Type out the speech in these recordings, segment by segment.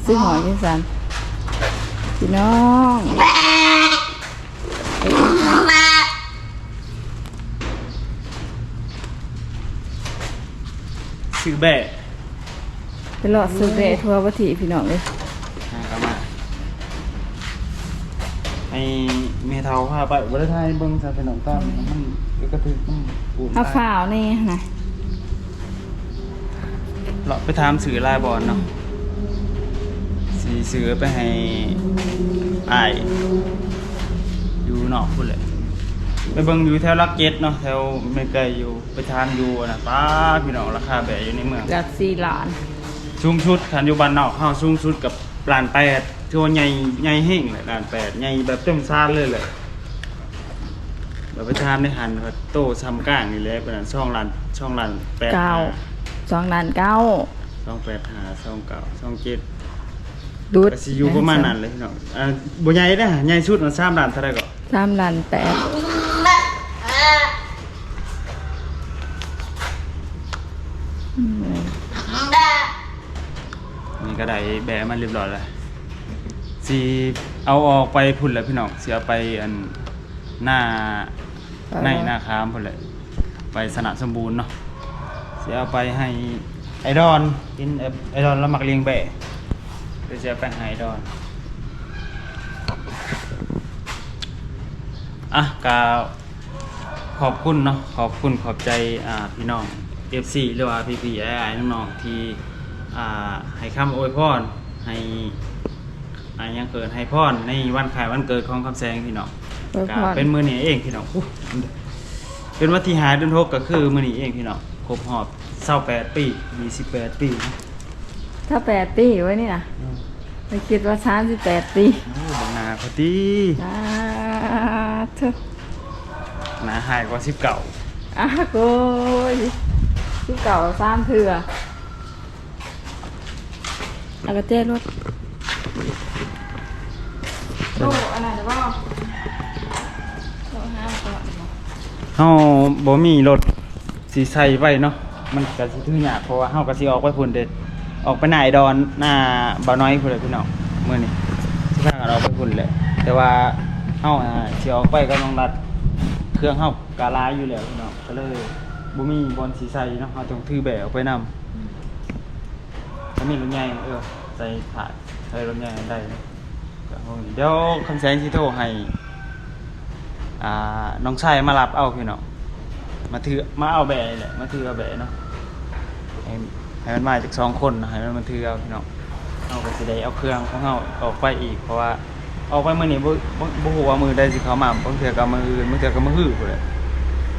ຊື້ຫອຍຈັ່ງຊັ້ນ ພີ່ນ້ອງ. ຊື້ແບ້ ໄປເລາະຊື້ແບ້ທົ່ວປະເທດພີ່ນ້ອງເອີຍ. ຫາກະມາ ໃຫ້ແມ່ເຖົ້າພາໄປ ບໍ່ໄດ້ຖ່າຍໃຫ້ເບິ່ງຊະພີ່ນ້ອງ ຕອນມັນກະຖືກມັນປູນ ເອົາຟ້າວແດ່ຫັ້ນນະ. ເລາະໄປຖາມຊື້ຫຼາຍບ່ອນເນາະ ຊິຊື້ໄປໃຫ້ອ້າຍຢູ່ນອກພຸ້ນແຫຼະ ໄປເບິ່ງຢູ່ແຖວຫຼັກເຈັດເນາະ ແຖວແມ່ໄກ່ຢູ່ ໄປຖາມຢູ່ອັນນັ້ນ ປ້າ ພີ່ນ້ອງ ລາຄາແບ້ຢູ່ໃນເມືອງ ຫຼັກສີ່ລ້ານ ສູງສຸດ ຄັນຢູ່ບ້ານນອກເຮົາສູງສຸດກັບລ້ານແປດ ຖືວ່າໃຫຍ່ ໃຫຍ່ແຮງແຫຼະ ລ້ານແປດ ໃຫຍ່ແບບເຕັມຊານເລີຍແຫຼະ. ແລ້ວໄປຖາມໃນຫັ້ນ ໂຕສ່ຳກາງນີ້ແຫຼະ ປະມານສອງລ້ານ ສອງລ້ານແປດ ເກົ້າ ຫ້າ ສອງລ້ານເກົ້າ ສອງແປດຫ້າ ສອງເກົ້າ ສອງເຈັດ ດຸດ ກະຊິຢູ່ປະມານນັ້ນແຫຼະພີ່ນ້ອງ. ອ່າ ບໍ່ໃຫຍ່ເດ້ ໃຫຍ່ສຸດມັນສາມລ້ານເທົ່າໃດເກາະ? ສາມລ້ານແປດ. ອືມ ນີ້ກະໄດ້ແບ້ມາຮຽບຮ້ອຍແລ້ວ ຊິເອົາອອກໄປພຸ້ນແຫຼະພີ່ນ້ອງ ຊິເອົາໄປອັນ ໜ້າ ໃນນາຄາມພຸ້ນແຫຼະ ໄປຊະນະສົມບູນເນາະ ຊິເອົາໄປໃຫ້ໄອ້ດອນກິນ ເອີ ໄອ້ດອນລາວມັກລ້ຽງແບ້ ເດີ ຊິເອົາໄປໃຫ້ໄອ້ດອນ. ອ່ະ ກະຂອບຄຸນເນາະ ຂອບຄຸນຂອບໃຈ ອ່າ ພີ່ນ້ອງ ເອັຟຊີ ຫຼືວ່າພີ່ໆ ອ້າຍໆ ນ້ອງໆ ທີ່ ອ່າ ໃຫ້ຄຳອວຍພອນ ໃຫ້ ອ່າ ຫຍັງເອີ້ນ ໃຫ້ພອນໃນວັນຄ້າຍວັນເກີດຂອງຄຳແສງພີ່ນ້ອງ ອວຍພອນ ກະເປັນມື້ນີ້ເອງພີ່ນ້ອງ. ໂອ້ ເປັນວັນທີຫ້າ ເດືອນຫົກ ກະຄືມື້ນີ້ເອງພີ່ນ້ອງ ຄົບຮອບຊາວແປດປີ ຊາວແປດປີເນາະ ຊາວແປດປີເວີ້ຍນີ້ນະ. ອືມ ຂ້ອຍຄິດວ່າສາມສິບແປດປີ. ໂອ້ ບັກໜ້າຂ້ອຍຕິ ສາທຸ ໜ້າຮ້າຍກວ່າສິບເກົ້າ. ອ້າ ໂກຍ ສິບເກົ້າສາມເທື່ອ. ເອົາກະແຈລົດ ໂຕອັນນັ້ນບໍ່? ໂຕຫາເກາະ ເຮົາບໍ່ມີລົດຊິໃສ່ໄວ້ເນາະ ມັນກະຊິຖືຍາກ ເພາະວ່າເຮົາກະຊິອອກໄປພຸ້ນເດ້ ອອກໄປໜ້າໄອ້ດອນ ໜ້າບ່າວນ້ອຍພຸ້ນແຫຼະພີ່ນ້ອງ. ມື້ນີ້ຊິພາກັນອອກໄປພຸ້ນແຫຼະ ແຕ່ວ່າເຮົາ ອ່າ ຊິອອກໄປກັບນ້ອງລັດ ເຄື່ອງເຮົາກະຫຼາຍຢູ່ແລ້ວພີ່ນ້ອງ ກະເລີຍບໍ່ມີບ່ອນຊິໃສ່ເນາະ ເຮົາຕ້ອງຖືແບກອອກໄປນຳ. ອືມ ອັນນີ້ລົດໃຫຍ່ ເອີ ໃສ່ຖາດ ໃສ່ລົດໃຫຍ່ໄດ້. ດຽວຄຳແສງຊິໂທໃຫ້ ອ່າ ນ້ອງຊາຍມາຮັບເອົາພີ່ນ້ອງ ມາຖື ມາເອົາແບນີ້ແຫຼະ ມາຖືເອົາແບເນາະ ໃຫ້ ໃຫ້ມັນມາຈັກສອງຄົນ ໃຫ້ມັນມາຖືເອົາພີ່ນ້ອງ. ເຮົາກະຊິໄດ້ເອົາເຄື່ອງຂອງເຮົາອອກໄປອີກ ເພາະວ່າອອກໄປມື້ນີ້ ບໍ່ ບໍ່ ບໍ່ຮູ້ວ່າມື້ໃດຊິເຂົ້າມາ ບາງເທື່ອກະມື້ອື່ນ ບາງເທື່ອກະມື້ຮືພຸ້ນແຫຼະ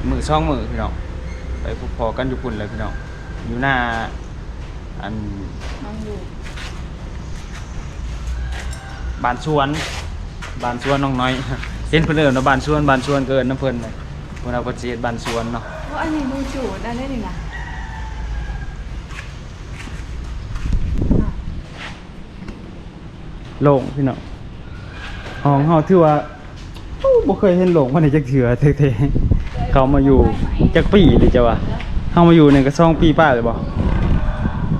ມື້ສອງມື້ພີ່ນ້ອງ. ໄປພົບພໍ້ກັນຢູ່ພຸ້ນແຫຼະພີ່ນ້ອງ ຢູ່ໜ້າ ອັນ ບ້ານສວນ ບ້ານສວນນ້ອງນ້ອຍ ເຫັນເພິ່ນເອີ້ນວ່າບ້ານສວນ ບ້ານສວນກະເອີ້ນນຳເພິ່ນແຫຼະ. ເພິ່ນວ່າເພິ່ນຊິເຮັດບ້ານສວນເນາະ. ໂອ້ ອັນນີ້ໝູຈູດ ອັນນີ້ນະ ໂລ່ງພີ່ນ້ອງ. ຫ້ອງເຮົາຖືວ່າ ໂອ້ ບໍ່ເຄີຍເຫັນໂລ່ງປານນີ້ຈັກເທື່ອແທ້ໆ. ເຂົ້າມາຢູ່ຈັກປີແລ້ວຈະວ່າ ເຮົາມາຢູ່ນີ້ກະສອງປີປາຍແລ້ວບໍ່?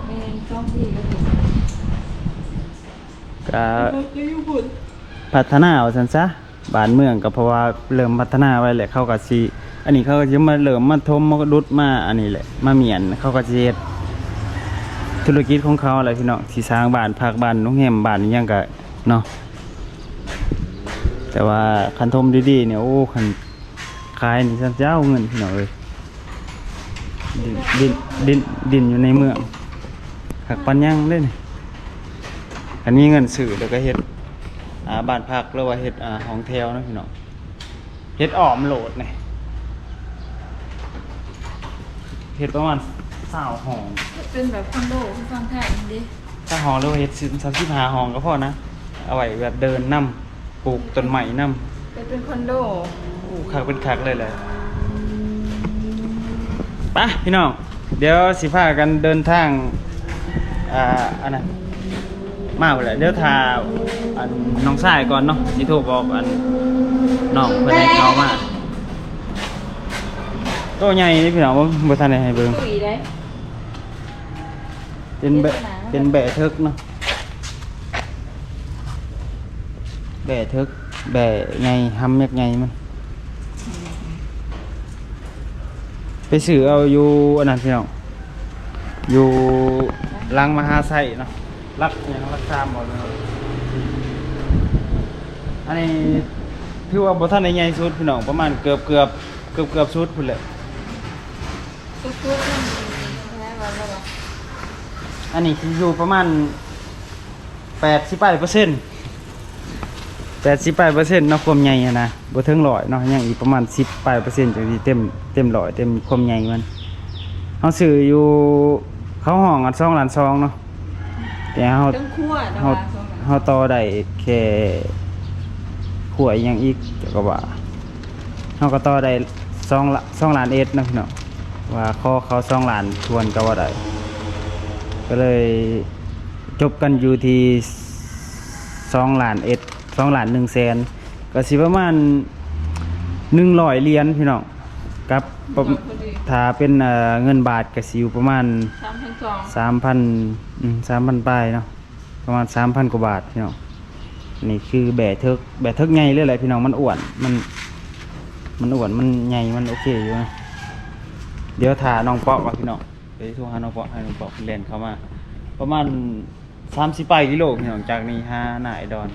ແມ່ນ ສອງປີກວ່າ ກະພັດທະນາວ່າຊັ້ນຊະ. ບ້ານເມືອງກະເພາະວ່າເລີ່ມພັດທະນາໄວ້ແຫຼະ ເຂົາກະຊິ ອັນນີ້ເຂົາກະຊິມາເລີ່ມມາຖົມມາດຸດມາອັນນີ້ແຫຼະ ມາມ້ຽນ ເຂົາກະຊິເຮັດທຸລະກິດຂອງເຂົາແຫຼະພີ່ນ້ອງ ຊິສ້າງບ້ານພັກ ບ້ານໂຮງແຮມ ບ້ານອີ່ຫຍັງກະເນາະ. ແຕ່ວ່າຄັນຖົມດີໆນີ້ ໂອ້ ຄັນຂາຍນີ້ຊັ້ນຊິເອົາເງິນພີ່ນ້ອງເອີຍ. ດິນ ດິນ ດິນ ດິນຢູ່ໃນເມືອງ ຄັກປານຫຍັງເດ້ນີ້. ຄັນມີເງິນຊື້ແລ້ວກະເຮັດ ອ່າ ບ້ານພັກ ຫຼືວ່າເຮັດ ອ່າ ຫ້ອງແຖວເນາະພີ່ນ້ອງ. ເຮັດອ້ອມໂລດນີ້ ເຮັດປະມານຊາວຫ້ອງ ເປັນແບບຄອນໂດຄືຝັ່ງໄທນີ້ເດ້. ຊາວຫ້ອງ ຫຼືວ່າເຮັດສາມສິບຫ້າຫ້ອງກະພໍນະ ເອົາໄວ້ແບບເດີ່ນນຳ ປູກຕົ້ນໄມ້ນຳ ເປັນ ເປັນຄອນໂດ. ໂອ້ ຄັກເປັນຄັກເລີຍແຫຼະ. ໄປພີ່ນ້ອງ ດຽວຊິພາກັນເດີນທາງ ອ່າ ອັນນັ້ນ ມາພຸ້ນແຫຼະ ດຽວຖ້າ ອັນ ນ້ອງຊາຍກ່ອນເນາະ ຊິໂທບອກ ອັນ ນ້ອງເພິ່ນໃຫ້ເຂົ້າມາ. ໂຕໃຫຍ່ເດ້ພີ່ນ້ອງ ບໍ່ ບໍ່ທັນໄດ້ໃຫ້ເບິ່ງ. ຕຸ້ຍເດ້ ເປັນແບະ ເປັນແບະເຖິກເນາະ ແບະເຖິກ ແບະໃຫຍ່ ຮຳຍັກໃຫຍ່ມັນ. ໄປຊື້ເອົາຢູ່ອັນນັ້ນພີ່ນ້ອງ ຢູ່ຫຼັງມະຫາໄຊເນາະ ຫຼັກຫຍັງ ຫຼັກສາມບໍ່ເນາະ. ອັນນີ້ຖືວ່າບໍ່ທັນໄດ້ໃຫຍ່ສຸດພີ່ນ້ອງ ປະມານເກືອບ ເກືອບ ເກືອບ ເກືອບສຸດພຸ້ນແຫຼະ. ສຸດໆ ມັນເທົ່າໃດວະ? ອັນນີ້ຊິຢູ່ປະມານແປດສິບປາຍເປີເຊັນ ແປດສິບປາຍເປີເຊັນເນາະ ຄວາມໃຫຍ່ຫັ້ນນະ ບໍ່ເຖິງຮ້ອຍເນາະ ຍັງອີກປະມານສິບປາຍເປີເຊັນ ຈັ່ງຊິເຕັມ ເຕັມຮ້ອຍ ເຕັມຄວາມໃຫຍ່ມັນ. ເຮົາຊື້ຢູ່ ເຂົາຫ້ອງອັນສອງລ້ານສອງເນາະ ແຕ່ເຮົາ ເທິງຄົວນະ ເຮົາ ວ່າສອງລ້ານ ເຮົາຕໍ່ໄດ້ແຄ່ຄົວອີ່ຫຍັງອີກ ເຈົ້າກໍວ່າ ເຮົາກໍຕໍ່ໄດ້ສອງ ສອງລ້ານເອັດເນາະພີ່ນ້ອງ ວ່າຂໍເຂົາສອງລ້ານທວນກໍວ່າໄດ້ ກໍເລີຍຈົບກັນຢູ່ທີ່ສອງລ້ານເອັດ ສອງລ້ານໜຶ່ງແສນ ກໍຊິປະມານໜຶ່ງຮ້ອຍຫຼຽນພີ່ນ້ອງ ກັບ ພໍດີ ຖ້າເປັນ ເອີ ເງິນບາດກໍຊິຢູ່ປະມານສາມພັນສອງ ສາມພັນ ອືມ ສາມພັນປາຍເນາະ ປະມານສາມພັນກວ່າບາດພີ່ນ້ອງ. ນີ້ຄືແບະເຖິກ ແບະເຖິກໃຫຍ່ເລີຍແຫຼະພີ່ນ້ອງ ມັນອ້ວນ ມັນ ມັນອ້ວນ ມັນໃຫຍ່ ມັນໂອເຄຢູ່ນະ. ດຽວຖ້ານ້ອງເປາະກ່ອນພີ່ນ້ອງ ໄປໂທຫານ້ອງເປາະ ໃຫ້ນ້ອງເປາະເພິ່ນແລ່ນເຂົ້າມາ ປະມານສາມສິບປາຍກິໂລພີ່ນ້ອງ ຈາກນີ້ຫາໜ້າໄອດອນ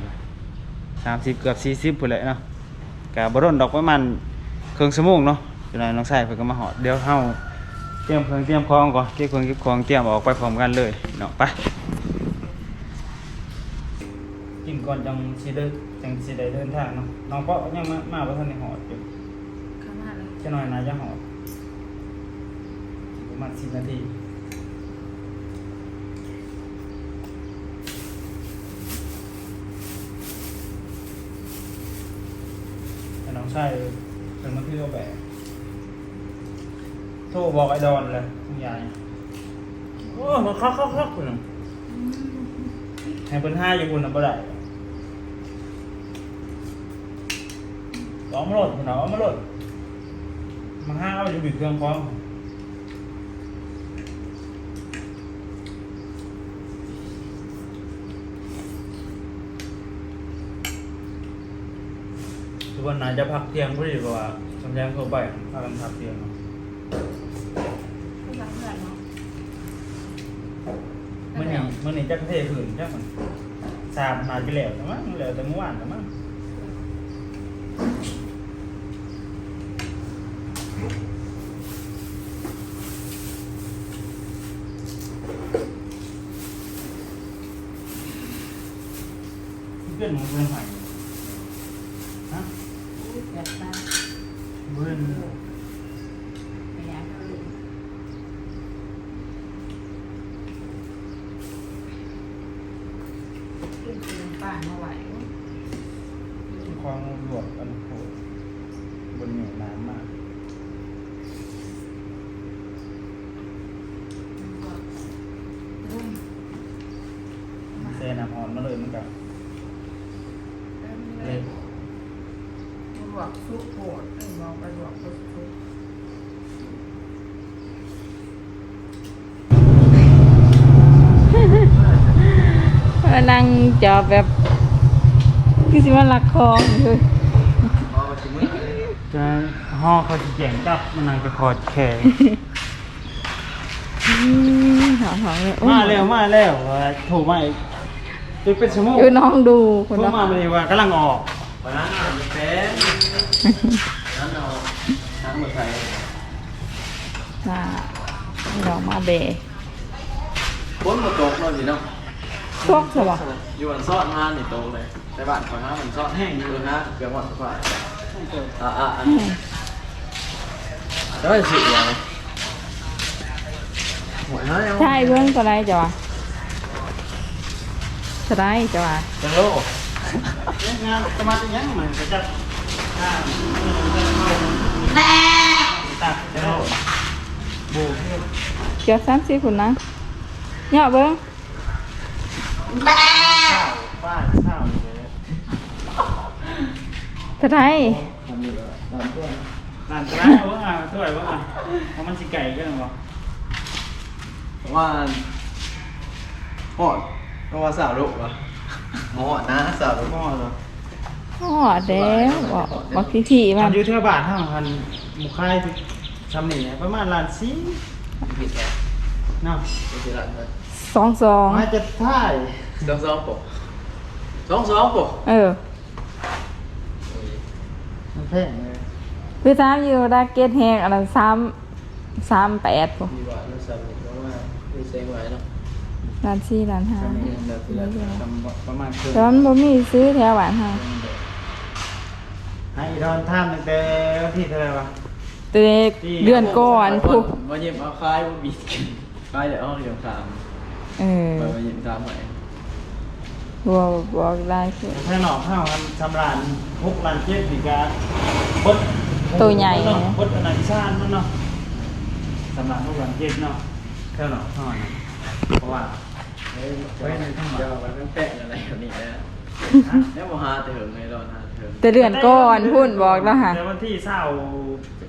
ສາມສິບ ເກືອບສີ່ສິບພຸ້ນແຫຼະເນາະ. ກະບໍ່ດົນດອກ ປະມານເຄິ່ງຊົ່ວໂມງເນາະ ຈັກໜ່ອຍນ້ອງຊາຍເພິ່ນກໍມາຮອດ. ດຽວເຮົາຕຽມເຄື່ອງຕຽມຂອງກ່ອນ ເກັບເຄື່ອງເກັບຂອງ ຕຽມອອກໄປພ້ອມກັນເລີຍເນາະ ໄປ ກິນກ່ອນ ຈັ່ງຊິເດີນ ຈັ່ງຊິໄດ້ເດີນທາງເນາະ. ນ້ອງເປາະຍັງມາ ມາບໍ່ທັນໄດ້ຮອດຢູ່ ເຂົ້າມາແລ້ວ ຈັກໜ່ອຍໜ້າຈະຮອດ ປະມານສິບນາທີ. ແຕ່ນ້ອງຊາຍເພິ່ນມາຖືເອົາແບກ ໂທບອກໄອ້ດອນແຫຼະ ຄຸນຍາຍ. ໂອ້ ຄັກໆໆ ພຸ້ນນະ ໃຫ້ເພິ່ນຫາຢູ່ພຸ້ນນະ ບໍ່ໄດ້ ເອົາມາໂລດພຸ້ນນະ ເອົາມາໂລດ ມາຫາເອົາຢູ່ບີເຄື່ອງຂອງ. ທຸກຄົນໜ້າຈະພັກທ່ຽງພໍດີ ເພາະວ່າສ່ວນໃຫຍ່ທົ່ວໄປພາກັນພັກທ່ຽງເນາະ. ມື້ນີ້ ມື້ນີ້ຈັກເທພື້ນຈັກມັນ ສາບໜ້າຈະແລ້ວແລ້ວມັ້ງ ແລ້ວແຕ່ມື້ວານແລ້ວມັ້ງ. ເປັນຂອງເພິ່ນໃຫ້ ຮະ? ໂອ້ຍ ແສບຕາ ເບິ່ງ ເປັນຫຍັງ? ເປັນຂອງປ້າມາໄວ້ ໂອ້ຍ ຂອງລວກອັນໂພດ ບໍ່ມີນ້ຳມາ. ແຊ່ນ້ຳຮ້ອນມາເລີຍ ມັນກໍເລັດ ລວກສຸກໂພດ ເອີ້ຍ ເວົ້າໄປລວກບໍ່ສຸກ. ເອີ ນັ່ງຈອບແບບ ຄືຊິມາລັກຂອງຢູ່ ຈະ ຫໍ່ເຂົາຊິແຈ້ງຈັບ ມານັ່ງຈະຂອດແຂງ. ອືມ ຫອມໆ ເລີຍ ໂອ້ຍ ມາແລ້ວ ມາແລ້ວ ໂທມາອີກ ຈົນເປັນຊົ່ວໂມງ ເອີ ນ້ອງດູ ໂທມາມື້ນີ້ວ່າກຳລັງອອກ ປານນັ້ນເປັນ ນັ້ນເອົາທາງມາໃສ່ ມາ ດອກມາແບ ຝົນບໍ່ຕົກເນາະ ພີ່ນ້ອງ ຕົກຊະບໍ່? ຢູ່ອັນຊອດມານີ້ຕົກເລີຍ ແຕ່ບ້ານຂ້ອຍຫາມັນຊອດແຮງຢູ່ ເອີ ຫາເກືອບຮອດສະພາຍ ອາ ອາ ອາ ອືມ ແຕ່ວ່າຊິເອົາ ໂອ້ຍ ຫາເອົາ ຖ່າຍເບິ່ງເທົ່າໃດເຈົ້າວ່າ? ເທົ່າໃດເຈົ້າວ່າ? ຈັກໂລ? ເຮັດງານສະໝັກອີຫຍັງມັນກະຈັກ ຕັກຈັກໂລ? ເກືອບສາມສິບພຸ້ນນະ ເຍາະເບິ່ງ. ເທົ່າໃດ? ລ້ານກວ່າ ລ້ານກວ່າ ເບິ່ງອ່ະ ຊ່ວຍເບິ່ງອ່ະ ວ່າມັນຊິໄກເກີນບໍ່? ປະມານ ຮອດ ເພາະວ່າຊາວໂລກວະ ບໍ່ຮອດນະ ຊາວໂລກບໍ່ຮອດຫຣອກ. ຮອດແລ້ວ ບອກ ບອກພີ່ໆ ມັນຢູ່ແຖວບ້ານເຮົາຫັ້ນ ໝູ່ຄາຍຊ່ຳນີ້ ປະມານລ້ານສີ່ ຜິດແທ້ເນາະ ສອງສອງ ມາຈະຖ່າຍ ສອງສອງບໍ່ ສອງສອງບໍ່ ເອີ. ໂອ້ຍ ມັນແພງເລີຍ ຄືຖາມຢູ່ດາເກັດແຮງ ອັນນັ້ນ ສາມ ສາມແປດພຸ້ນ ມີບາດນຳຊ້ຳນີ້ ເພາະວ່າມີແສງຫຼາຍເນາະ ລ້ານສີ່ ລ້ານຫ້າ ປະມານເຄິ່ງ ແຕ່ວ່າມັນບໍ່ມີຊື້ແຖວບ້ານເຮົາ ໃຫ້ອີດອນຖາມຕັ້ງແຕ່ວັນທີເທົ່າໃດວະ ແຕ່ເດືອນກ່ອນພຸ້ນ ມາເຢ້ຽມເອົາຂາຍບໍ່ບິດ ຂາຍແລ້ວເຮົາຍັງຖາມ ເອີ ຂ້ອຍວ່າຍິນຖາມໃຫ້ ບໍ່ ບໍ່ຫຼາຍຄື ແຕ່ນອກເຮົາອັນຊຳລານຫົກລ້ານເຈັດນີ້ກະເບິດໂຕໃຫຍ່ເນາະ ເບິດອັນນັ້ນອີສານມັນເນາະ ຊຳລານຫົກລ້ານເຈັດເນາະ ແຖວນອກເຮົານະ ເພາະວ່າ ເອີ ເອີ ມັນທຳມະດາ ມັນແປະແນວໃດແບບນີ້ແຫຼະ ຍັງບໍ່ຫາແຕ່ເຫິງ ໃຫ້ລອຫາແຕ່ເຫິງ ແຕ່ເດືອນກ່ອນພຸ້ນ ບອກລາວຫາ ແຕ່ວັນທີຊາວ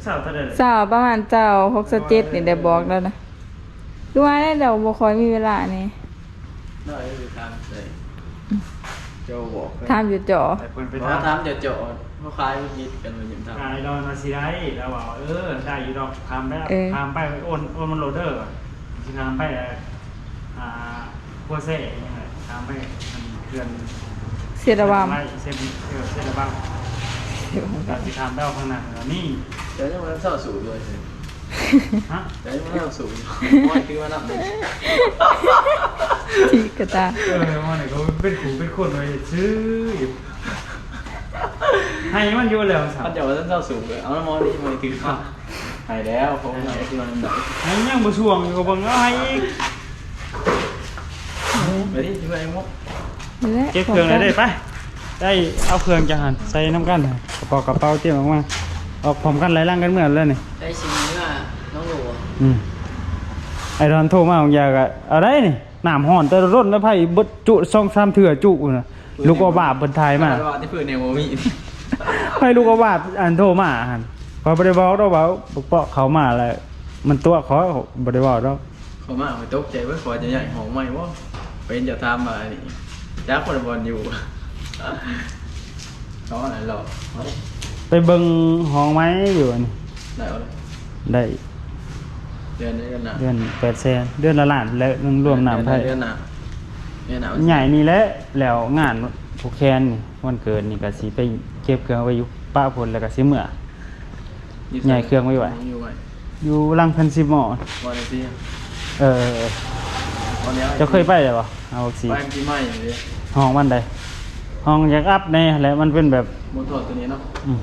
ຊາວເທົ່າໃດ ຊາວ ປະມານຊາວຫົກ ຊາວເຈັດນີ້ແຫຼະ ບອກລາວນະ. ຄືວ່າແຫຼະ ເຈົ້າບໍ່ຄ່ອຍມີເວລາແດ່ ໄດ້ ໄປຖາມໃສ່ ເຈົ້າບອກ ຖາມຢູ່ຈໍ້ ໃຫ້ເພິ່ນໄປຖາມ ຖາມເຈົ້າຈໍ້ ເຮົາຂາຍບໍ່ຜິດກັນ ບໍ່ຍິນຖາມ ອ້າຍດອນວ່າຊິໄດ້ ລາວວ່າ ເອີ ໄດ້ຢູ່ດອກ ຖາມໄປ ເອີ ຖາມໄປ ໂອນ ໂອນມັນໂລດເດີ ຊິຖາມໄປ ອ່າ ຄົວແຊ່ຫຍັງແຫຼະ ຖາມໄປ ອັນເຂື່ອນເຊລະວັງ ເຊລະວັງ ເອີ ເຊລະວັງ ເອີ ກະຊິຖາມໄປເອົາຂ້າງໜ້າ ກະມີ ເຈົ້າຍັງບໍ່ທັນເຊົາສູບຢູ່ ຮະ ແຕ່ຍັງບໍ່ທັນເອົາສູບ ໂອ້ຍ ຖືວ່ານຳເດ້ ທີ່ກະຕາ ເອີ ວ່ານີ້ກໍເປັນຄູ່ເປັນຄົນໄວ້ຊື່ຢູ່ ໃຫ້ມັນຢູ່ແລ້ວ ຄັນເຈົ້າວ່າເຈົ້າສູບ ເອົາມານີ້ ມາຖື ໃຫ້ແລ້ວ ເຂົາໃຫ້ຄືວ່ານຳໄດ້ ໃຫ້ຍັງບໍ່ຊ່ວງຢູ່ ກໍເບິ່ງເອົາໃຫ້ອີກ ໄປດິ ຊິໄປໝົດ ນີ້ແຫຼະ ເກັບເຄື່ອງແລ້ວເດ້ ໄປ ໄດ້ເອົາເຄື່ອງຈາກຫັ້ນໃສ່ນຳກັນ ກະເປົາ ກະເປົາຕຽມອອກມາ ອອກພ້ອມກັນໄລ່ຫຼັງກັນເມືອແລ້ວນີ້ ໄດ້ຊິເມືອນ້ອງໂຫຼ ອືມ ໄອ້ດອນໂທມາບາງຢ່າງກະເອົາໄດ້ນີ້ ນ້ຳຮ້ອນແຕ່ດົນແລ້ວ ໄຟເບິດຈຸສອງສາມເທື່ອຈຸນະ ລູກອອບວາບເພິ່ນຖ່າຍມາ ວ່າທີ່ພື້ນຍັງບໍ່ມີ ໄຟລູກອອບວາບ ອັນໂທມາຫັ້ນ ຂ້ອຍບໍ່ໄດ້ເວົ້າດອກ ເວົ້າເປາະເຂົ້າມາແລ້ວ ມັນຕົວະຂ້ອຍ ບໍ່ໄດ້ເວົ້າດອກ ເຂົ້າມາຂ້ອຍຕົກໃຈເວີ້ຍ ຂ້ອຍຈະຍ້າຍຫ້ອງໃໝ່ບໍ່ ເຫັນເຈົ້າຖາມມາອັນນີ້ ຈັກຄົນບ່ອນຢູ່ ເອົາອັນນັ້ນເລາະ ໄປເບິ່ງຫ້ອງໃໝ່ຢູ່ອັນນີ້ ໄດ້ບໍ່ລະ ໄດ້ ເດືອນ ເດືອນນະ ເດືອນແປດແສນ ເດືອນລະລ້ານແຫຼະ ລວມນ້ຳໄຟ ເດືອນໜ້າ ເດືອນໜ້າ ຍ້າຍນີ້ແຫຼະ ແລ້ວງານຜູກແຂນນີ້ ວັນເກີດນີ້ກະຊິໄປເກັບເຄື່ອງໄວ້ຢູ່ປະພຸ້ນ ແລ້ວກະຊິເມືອ ຍ້າຍເຄື່ອງໄວ້ໄວ້ ຢູ່ໄວ້ ຢູ່ຫຼັງເຮືອນຊິໝໍ ບໍ່ໄດ້ຊິ ເອີ ເຈົ້າເຄີຍໄປແລ້ວບໍ່? ເອົາຊິ ໄປປີໃໝ່ນີ້ເດ້ ຫ້ອງມັນໃດ ຫ້ອງຢາກອັບແດ່ແຫຼະ ມັນເປັນແບບ ບໍ່ຖອດໂຕນີ້ເນາະ ອືມ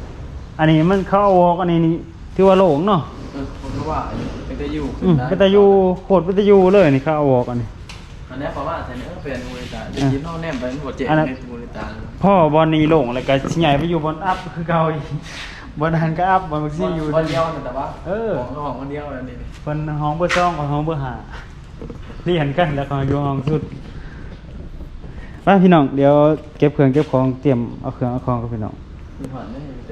ອັນນີ້ມັນເຂົາເອົາອອກ ອັນນີ້ນີ້ ຖືວ່າໂລ່ງເນາະ ເອີ ເພາະວ່າເປັນຕາຢູ່ ອືມ ເປັນຕາຢູ່ ໂຄດເປັນຕາຢູ່ເລີຍນີ້ ເຂົາເອົາອອກອັນນີ້ ອັນນີ້ເຂົາວ່າແທ້ນີ້ ເອີ ເປັນບໍລິການ ເອີ ໄດ້ຍິນເຮົາແນມໄປ ມັນບໍ່ແຈ້ງໃນບໍລິການ ພໍບ່ອນນີ້ໂລ່ງແລ້ວກະຊິຍ້າຍໄປຢູ່ບ່ອນອັບຄືເກົ່າອີກ ບ່ອນຫັ້ນກະອັບ ບ່ອນຊີ້ຢູ່ ບ່ອນດຽວນັ້ນແຕ່ວ່າ ເອີ ຫ້ອງ ຫ້ອງດຽວອັນນີ້ ເພິ່ນຫ້ອງເບີສອງ ຂ້ອຍຫ້ອງເບີຫ້າ ລຽນກັນ ແລ້ວຂ້ອຍຢູ່ຫ້ອງສຸດ ໄປພີ່ນ້ອງ ດຽວເກັບເຄື່ອງເກັບຂອງ ຕຽມເອົາເຄື່ອງເອົາຂອງກັນພີ່ນ້ອງ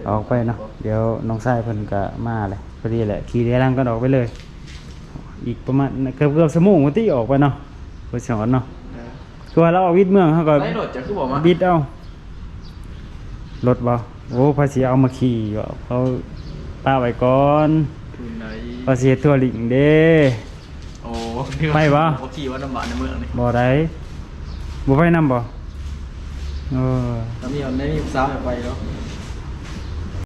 ອອກໄປເນາະ ດຽວນ້ອງຊາຍເພິ່ນກະມາແຫຼະ ພໍດີແຫຼະ ຂີ່ເຮືອຫຼັງກັນອອກໄປເລີຍ ອີກປະມານເກືອບໆຊົ່ວໂມງພຸ້ນຕິ ອອກໄປເນາະ ເພິ່ນຊິຮອດເນາະ ເອີ ຄືວ່າລາວອອກວິດເມືອງ ເຮົາກໍ ໃຊ້ລົດ ເຈົ້າຄືບໍ່ມາ ບິດເອົາ ລົດບໍ່? ໂອ້ ພາສີເອົາມາຂີ່ຢູ່ ເຂົາປະໄວ້ກ່ອນ ພາສີເຮັດທົວລິງເດ້ ໂອ້ ໄປບໍ່? ບໍ່ຂີ່ວ່ານຳບ້ານນຳເມືອງນີ້ ບໍ່ໄດ້ ບໍ່ໄປນຳບໍ່? ເອີ ຖ້າມີ ໄດ້ມີຜູ້ສາວໃຫ້ໄປເນາະ